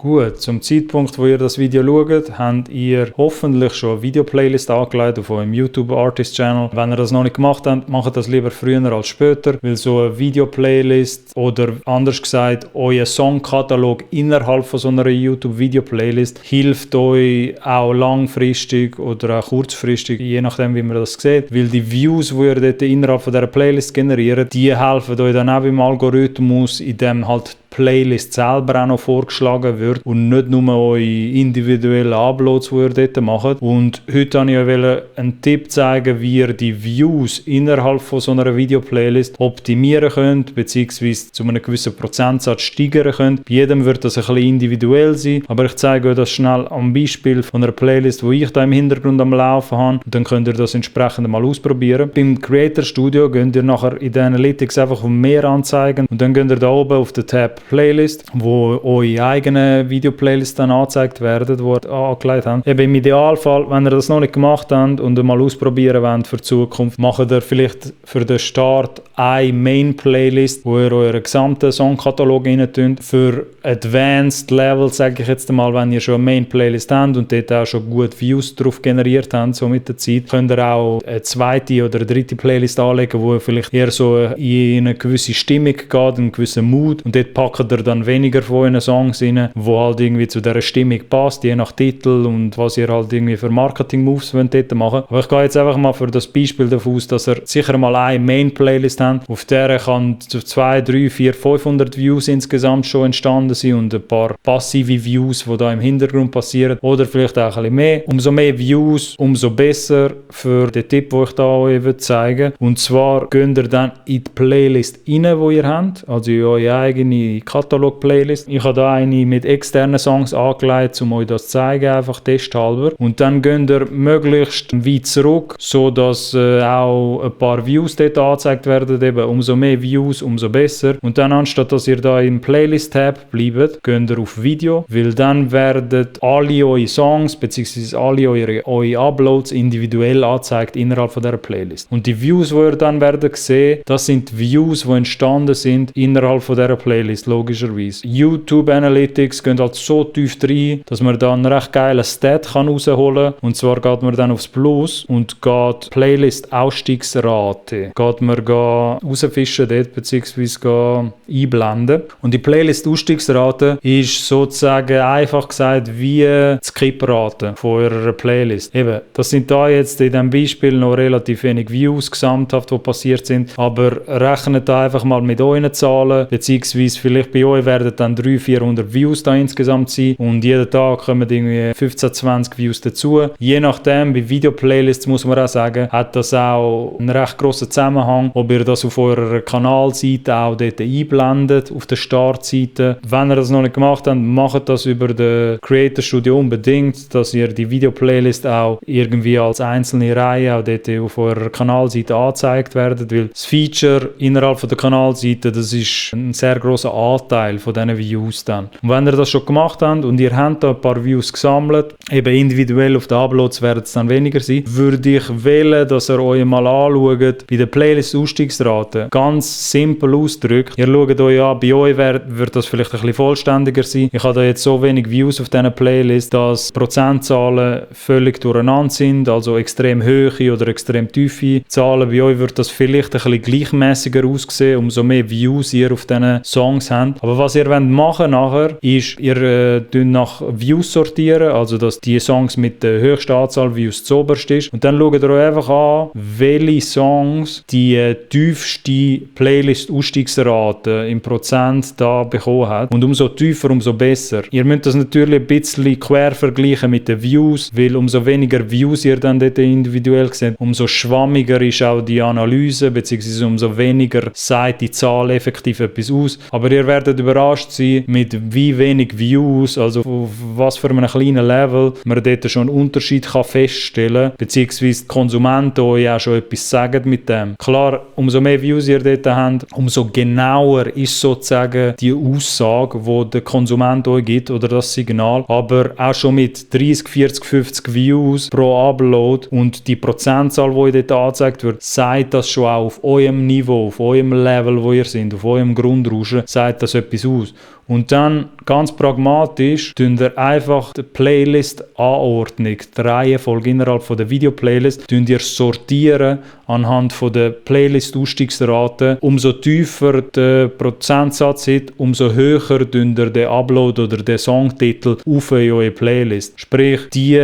Gut, zum Zeitpunkt, wo ihr das Video schaut, habt ihr hoffentlich schon eine Videoplaylist angelegt auf eurem YouTube Artist Channel. Wenn ihr das noch nicht gemacht habt, macht das lieber früher als später, weil so eine Videoplaylist oder anders gesagt, euer Songkatalog innerhalb von so einer YouTube Videoplaylist hilft euch auch langfristig oder auch kurzfristig, je nachdem wie man das sieht, weil die Views, die ihr dort innerhalb von dieser Playlist generiert, die helfen euch dann auch beim Algorithmus, in dem halt Playlist selber auch noch vorgeschlagen wird und nicht nur eure individuellen Uploads, die ihr dort macht. Und heute wollte ich euch einen Tipp zeigen, wie ihr die Views innerhalb von so einer Videoplaylist optimieren könnt, beziehungsweise zu einem gewissen Prozentsatz steigern könnt. Bei jedem wird das ein bisschen individuell sein, aber ich zeige euch das schnell am Beispiel von einer Playlist, die ich da im Hintergrund am Laufen habe. Und dann könnt ihr das entsprechend mal ausprobieren. Beim Creator Studio könnt ihr nachher in den Analytics einfach auf mehr anzeigen und dann könnt ihr da oben auf den Tab Playlist, wo eure eigenen Videoplaylists dann angezeigt werden, die ihr angelegt habt. Eben im Idealfall, wenn ihr das noch nicht gemacht habt und mal ausprobieren wollt für die Zukunft, macht ihr vielleicht für den Start eine Main-Playlist, wo ihr euren gesamten Songkatalog rein tut. Für Advanced Level, sage ich jetzt mal, wenn ihr schon eine Main-Playlist habt und dort auch schon gut Views drauf generiert habt, so mit der Zeit, könnt ihr auch eine zweite oder eine dritte Playlist anlegen, wo ihr vielleicht eher so in eine gewisse Stimmung geht, in einen gewissen Mood und dort packt ihr dann weniger von euren Songs rein, wo halt irgendwie zu dieser Stimmung passt, je nach Titel und was ihr halt irgendwie für Marketing-Moves wollt dort machen. Aber ich gehe jetzt einfach mal für das Beispiel davon aus, dass ihr sicher mal eine Main-Playlist habt, auf der kann 2, 3, 4, 500 Views insgesamt schon entstanden sein und ein paar passive Views, die da im Hintergrund passieren oder vielleicht auch ein bisschen mehr. Umso mehr Views, umso besser für den Tipp, den ich da euch zeigen will. Und zwar könnt ihr dann in die Playlist rein, die ihr habt, also in eure eigene Katalog-Playlist. Ich habe da eine mit externen Songs angelegt, um euch das zu zeigen, einfach testhalber. Und dann könnt ihr möglichst weit zurück, sodass auch ein paar Views dort angezeigt werden. Eben, umso mehr Views, umso besser. Und dann, anstatt dass ihr da im Playlist-Tab bleibt, könnt ihr auf Video, weil dann werden alle eure Songs bzw. alle eure Uploads individuell angezeigt innerhalb von dieser Playlist. Und die Views, die ihr dann werdet sehen, das sind Views, die entstanden sind innerhalb von dieser Playlist, logischerweise. YouTube Analytics gehen halt so tief rein, dass man da einen recht geilen Stat rausholen kann. Und zwar geht man dann aufs Plus und geht Playlist Ausstiegsrate. Geht man rausfischen dort, beziehungsweise einblenden. Und die Playlist Ausstiegsrate ist sozusagen einfach gesagt wie die Skiprate von eurer Playlist. Eben, das sind da jetzt in diesem Beispiel noch relativ wenig Views gesamthaft, die passiert sind, aber rechnet da einfach mal mit euren Zahlen, beziehungsweise vielleicht bei euch werden dann 300-400 Views da insgesamt sein und jeden Tag kommen irgendwie 15-20 Views dazu. Je nachdem, bei Videoplaylists muss man auch sagen, hat das auch einen recht grossen Zusammenhang, ob ihr das auf eurer Kanalseite auch dort einblendet, auf der Startseite. Wenn ihr das noch nicht gemacht habt, macht das über den Creator Studio unbedingt, dass ihr die Videoplaylist auch irgendwie als einzelne Reihe auch dort auf eurer Kanalseite angezeigt werdet, weil das Feature innerhalb von der Kanalseite, das ist ein sehr grosser Anteil von diesen Views dann. Und wenn ihr das schon gemacht habt und ihr habt da ein paar Views gesammelt, eben individuell auf den Uploads werden es dann weniger sein, würde ich wählen, dass ihr euch mal anschaut, bei der Playlist-Ausstiegsrate, ganz simpel ausgedrückt, ihr schaut euch an, bei euch wird das vielleicht ein bisschen vollständiger sein. Ich habe da jetzt so wenig Views auf dieser Playlist, dass Prozentzahlen völlig durcheinander sind, also extrem hohe oder extrem tiefe Zahlen. Bei euch wird das vielleicht ein bisschen gleichmäßiger aussehen, umso mehr Views ihr auf diesen Songs habt. Aber was ihr machen nachher, ist, ihr nach Views sortieren, also dass die Songs mit der höchsten Anzahl Views zuoberst ist. Und dann schaut ihr euch einfach an, welche Songs die tiefste Playlist-Ausstiegsrate im Prozent da bekommen hat. Und umso tiefer, umso besser. Ihr müsst das natürlich ein bisschen quer vergleichen mit den Views, weil umso weniger Views ihr dann dort individuell seht, umso schwammiger ist auch die Analyse, beziehungsweise umso weniger sagt die Zahl effektiv etwas aus. Aber ihr werdet überrascht sein, mit wie wenig Views, also auf was für einem kleinen Level man dort schon einen Unterschied kann feststellen, beziehungsweise die Konsumenten euch auch schon etwas sagen mit dem. Klar, umso mehr Views ihr dort habt, umso genauer ist sozusagen die Aussage, die der Konsument euch gibt oder das Signal. Aber auch schon mit 30, 40, 50 Views pro Upload und die Prozentzahl, die euch dort angezeigt wird, sagt das schon auch auf eurem Niveau, auf eurem Level, wo ihr seid, auf eurem Grundrauschen, sagt das etwas aus. Und dann, ganz pragmatisch, tun ihr einfach die Playlist-Anordnung, die Reihenfolge innerhalb von der Video-Playlist, sortieren anhand von der Playlist-Ausstiegsrate. Umso tiefer der Prozentsatz ist, umso höher tun ihr den Upload oder den Songtitel auf in eure Playlist. Sprich, die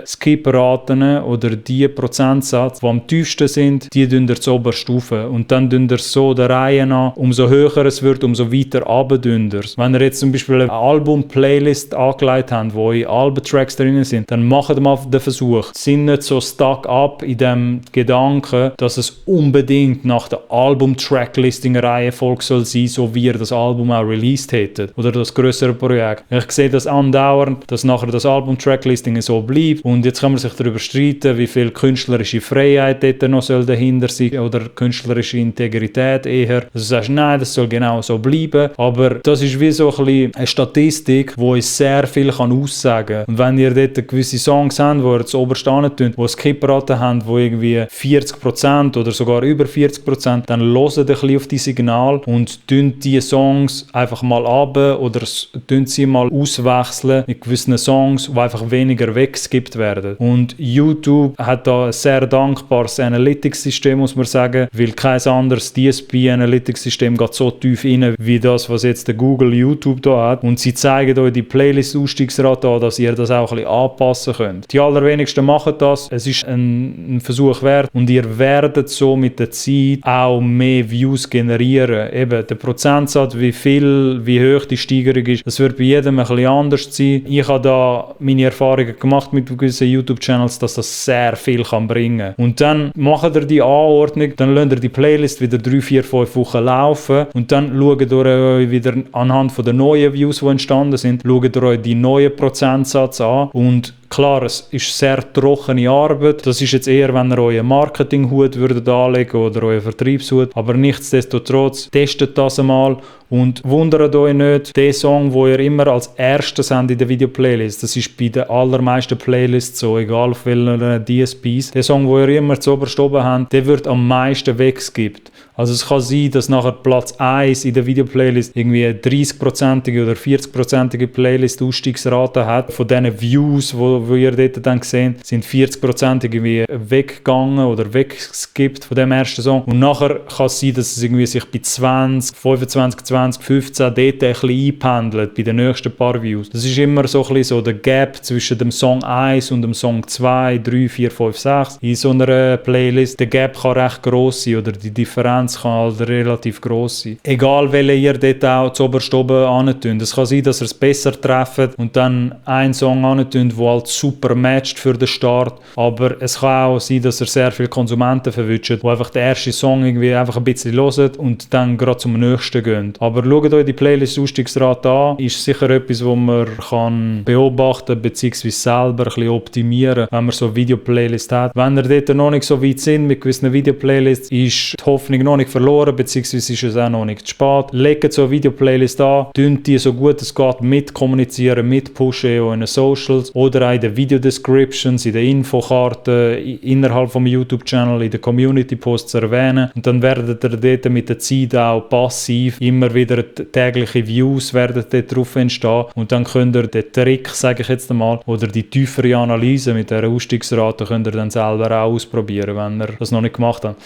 Skip-Raten oder die Prozentsatz, die am tiefsten sind, die tun ihr zuoberst auf. Und dann tun ihr so der Reihe nach, umso höher es wird, umso weiter runter tun ihr. Wenn ihr jetzt zum Beispiel eine Album-Playlist angelegt habt, wo eure Albentracks drin sind, dann macht mal den Versuch. Sind nicht so stuck up in dem Gedanken, dass es unbedingt nach der Album-Tracklisting-Reihenfolge soll sein, so wie ihr das Album auch released hättet. Oder das grössere Projekt. Ich sehe das andauernd, dass nachher das Album-Tracklisting so bleibt. Und jetzt kann man sich darüber streiten, wie viel künstlerische Freiheit dort noch soll dahinter sein oder künstlerische Integrität eher. Also du sagst, nein, das soll genau so bleiben. Aber das ist wie so ein bisschen eine Statistik, die uns sehr viel aussagen kann. Und wenn ihr dort gewisse Songs habt, die ihr zu oberst antun, die Skip-Raten haben, die irgendwie 40% oder sogar über 40%, dann hört ein bisschen auf die Signal und tun die Songs einfach mal ab oder tun sie mal auswechseln mit gewissen Songs, die einfach weniger weggeskippt werden. Und YouTube hat da ein sehr dankbares Analytics-System, muss man sagen, weil kein anderes DSP-Analytics-System geht so tief rein, wie das, was jetzt der Google YouTube da hat. Und sie zeigen euch die Playlist-Ausstiegsrate an, dass ihr das auch ein bisschen anpassen könnt. Die allerwenigsten machen das. Es ist ein Versuch wert und ihr werdet so mit der Zeit auch mehr Views generieren. Eben der Prozentsatz, wie hoch die Steigerung ist, das wird bei jedem ein bisschen anders sein. Ich habe da meine Erfahrungen gemacht mit gewissen YouTube-Channels, dass das sehr viel kann bringen. Und dann macht ihr die Anordnung, dann lasst ihr die Playlist wieder 3, 4, 5 Wochen laufen und dann schaut ihr euch wieder anhand von den neuen Views, die entstanden sind, schaut ihr euch die neuen Prozentsatz an und klar, es ist sehr trockene Arbeit. Das ist jetzt eher, wenn ihr euren Marketinghut würdet anlegen oder euren Vertriebshut. Aber nichtsdestotrotz, testet das einmal und wundert euch nicht, der Song, den ihr immer als erstes habt in der Video-Playlist, das ist bei den allermeisten Playlists so, egal auf welchen DSPs, der Song, den ihr immer zuoberst oben habt, der wird am meisten weggeskippt. Also es kann sein, dass nachher Platz 1 in der Video-Playlist irgendwie eine 30%ige oder 40%ige Playlist-Ausstiegsrate hat. Von diesen Views, wo ihr dort dann gesehen, sind 40% irgendwie weggegangen oder weggeskippt von dem ersten Song. Und nachher kann es sein, dass es irgendwie sich bei 20, 25, 20, 15 dort ein bisschen einpendelt bei den nächsten paar Views. Das ist immer so ein bisschen so der Gap zwischen dem Song 1 und dem Song 2, 3, 4, 5, 6. In so einer Playlist, der Gap kann recht gross sein oder die Differenz kann halt relativ gross sein. Egal, welche ihr dort auch zuoberst oben antun. Es kann sein, dass ihr es besser trefft und dann einen Song antun, der halt super matcht für den Start. Aber es kann auch sein, dass ihr sehr viele Konsumenten verwünscht, die einfach den ersten Song irgendwie einfach ein bisschen hören und dann gerade zum nächsten gehen. Aber schaut euch die Playlist-Ausstiegsrate an. Ist sicher etwas, was man kann beobachten bzw. selber ein bisschen optimieren, wenn man so eine Video-Playlist hat. Wenn ihr dort noch nicht so weit sind mit gewissen Video-Playlists, ist die Hoffnung noch nicht verloren, beziehungsweise ist es auch noch nicht zu spät. Legt so eine Video-Playlist an, dünnt die so gut es geht mit kommunizieren, mit pushen in euren Socials oder auch in den Video-Descriptions, in den Infokarten, innerhalb vom YouTube-Channel, in den Community-Posts erwähnen. Und dann werdet ihr dort mit der Zeit auch passiv immer wieder tägliche Views werden dort drauf entstehen. Und dann könnt ihr den Trick, sage ich jetzt einmal, oder die tiefere Analyse mit der Ausstiegsrate könnt ihr dann selber auch ausprobieren, wenn ihr das noch nicht gemacht habt.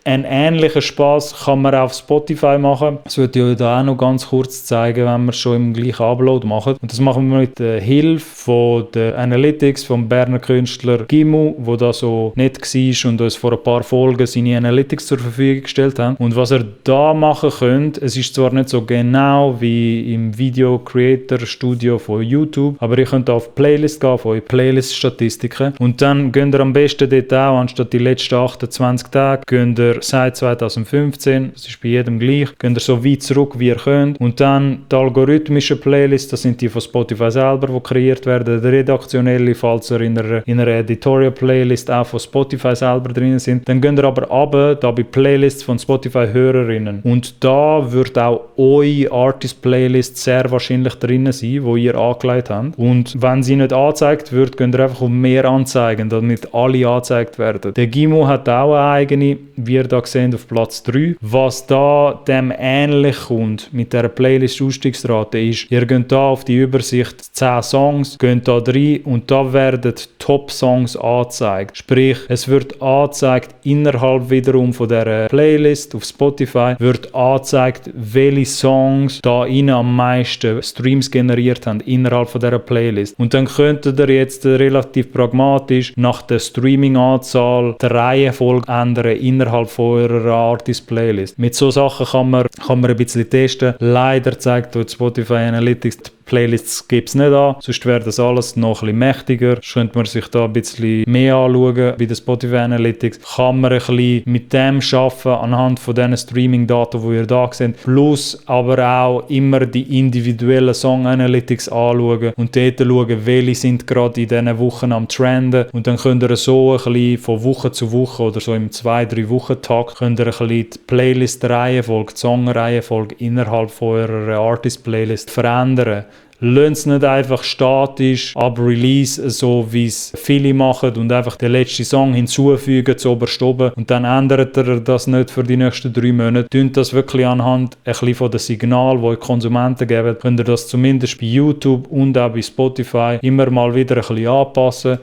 Einen ähnlichen Spaß kann man auf Spotify machen. Das würde ich euch da auch noch ganz kurz zeigen, wenn wir es schon im gleichen Upload machen. Und das machen wir mit der Hilfe von der Analytics vom Berner Künstler Gimu, der da so nett war und uns vor ein paar Folgen seine Analytics zur Verfügung gestellt hat. Und was ihr da machen könnt, es ist zwar nicht so genau wie im Video Creator Studio von YouTube, aber ihr könnt auf Playlist gehen, auf eure Playlist-Statistiken. Und dann könnt ihr am besten dort auch, anstatt die letzten 28 Tage, könnt ihr seit 2015, das ist bei jedem gleich, könnt ihr so weit zurück wie ihr könnt und dann die algorithmischen Playlists, das sind die von Spotify selber, die kreiert werden, die redaktionelle, falls ihr in einer Editorial Playlist auch von Spotify selber drin sind, dann könnt ihr aber runter, da bei Playlists von Spotify-Hörerinnen und da wird auch eure Artist-Playlist sehr wahrscheinlich drin sein, wo ihr angelegt habt und wenn sie nicht angezeigt wird, könnt ihr einfach auf mehr anzeigen, damit alle angezeigt werden. Der Gimo hat auch eine eigene, wie ihr da seht, auf Platz 3. Was da dem ähnlich kommt mit dieser Playlist-Ausstiegsrate ist, ihr geht da auf die Übersicht 10 Songs, geht da rein und da werden Top-Songs angezeigt. Sprich, es wird angezeigt innerhalb wiederum von dieser Playlist auf Spotify, wird angezeigt, welche Songs da rein am meisten Streams generiert haben innerhalb von dieser Playlist. Und dann könntet ihr jetzt relativ pragmatisch nach der Streaming-Anzahl die Reihenfolge ändern innerhalb von eurer Artist-Playlist. Mit so Sachen kann man ein bisschen testen. Leider zeigt dort Spotify Analytics, die Playlists gibt es nicht an, sonst wäre das alles noch ein bisschen mächtiger. Sonst könnte man sich da ein bisschen mehr anschauen. Bei den Spotify Analytics kann man ein bisschen mit dem arbeiten, anhand von diesen Streaming-Daten, die ihr da seht. Plus aber auch immer die individuellen Song Analytics anschauen und dort schauen, welche sind gerade in diesen Wochen am Trenden. Und dann könnt ihr so ein bisschen von Woche zu Woche oder so im 2-3 Wochen-Tag könnt ihr ein bisschen die Playlist-Reihenfolge, die Song-Reihenfolge innerhalb von eurer Artist-Playlist verändern. Lasst es nicht einfach statisch ab Release, so wie es viele machen und einfach den letzten Song hinzufügen zu oberst oben und dann ändert ihr das nicht für die nächsten 3 Monate. Tönt das wirklich anhand ein bisschen von den Signalen, die die Konsumenten geben, könnt ihr das zumindest bei YouTube und auch bei Spotify immer mal wieder ein bisschen anpassen.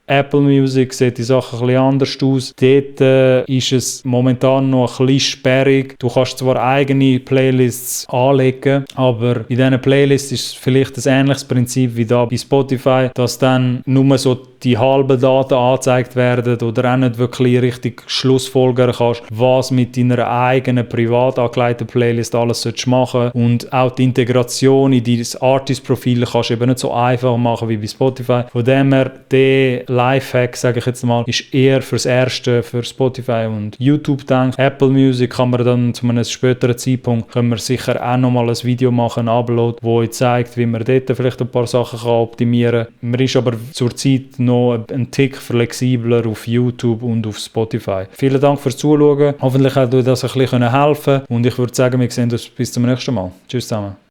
Apple Music sieht die Sache ein bisschen anders aus. Dort ist es momentan noch ein bisschen sperrig. Du kannst zwar eigene Playlists anlegen, aber in diesen Playlists ist es vielleicht ein ähnliches Prinzip wie da bei Spotify, dass dann nur so die halben Daten angezeigt werden oder auch nicht wirklich richtig schlussfolgern kannst, was mit deiner eigenen privat angelegten Playlist alles machen sollst. Und auch die Integration in dein Artist-Profil kannst du eben nicht so einfach machen wie bei Spotify. Von dem her, der Lifehack, sage ich jetzt mal, ist eher fürs Erste für Spotify und YouTube gedacht. Apple Music kann man dann zu einem späteren Zeitpunkt, können wir sicher auch nochmal ein Video machen, ein Upload, wo euch zeigt, wie man dort vielleicht ein paar Sachen kann optimieren kann. Man ist aber zurzeit noch ein Tick flexibler auf YouTube und auf Spotify. Vielen Dank fürs Zuschauen. Hoffentlich hat euch das ein bisschen helfen können und ich würde sagen, wir sehen uns bis zum nächsten Mal. Tschüss zusammen.